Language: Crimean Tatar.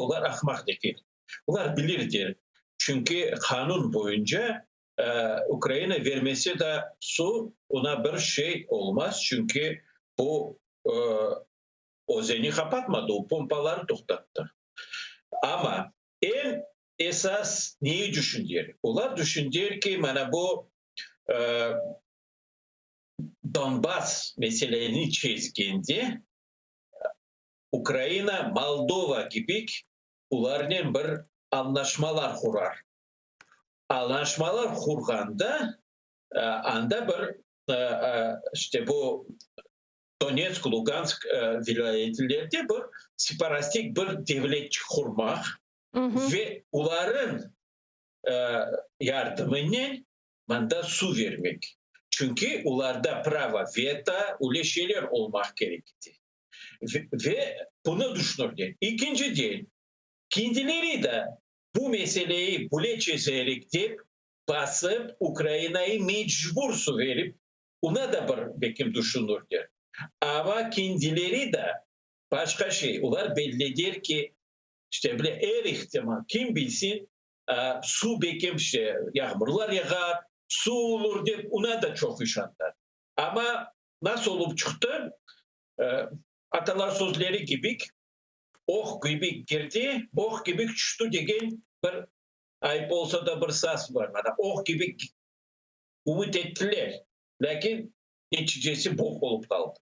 Olar ahmaq degil. Olar bilirdir. Çünki qanun boyunca Ukraina vermese de suv, ona bir şey olmaz, çünki bu özeni qapatmadı, o pompaları toqtattı. Amma eñ esas neyi düşündiler? Olar düşündiler ki, mana bu Donbass meseleni çezgende Ukraina Moldova kibi olarnen bir añlaşmalar qurar. Añlaşmalar qurğanda anda bir işte bu Donetsk, Lugansk vilâyetlerde bir separatistik bir devletçik qurmaq ve olarnıñ yardımınen mında suv vermek. Çünki olarda pravo veto, öyle şeyler olmaq kerek edi. Ve bunı düşünürler. Ekinciden, kendileri de bu meseleyi böyle çezerek dep basıp Ukrainayı mecbur suv verip, ona da bir belkim düşünürler. Amma kendileri de başqa şey, olar bellidir ki, işte bile er ihtimal, kim bilsin, suv belkim işte yağmurlar yağar, suv olur dep ona da çoq işandılar. Amma nasıl olıp çıqtı? Atalar sözleri kibi, oq kibi kirdi, boq kibi tüşti degen bir ayıp olsa da bir saz bar. Mana oq kibi ümüt ettiler, lâkin neticesi boq olıp qaldı.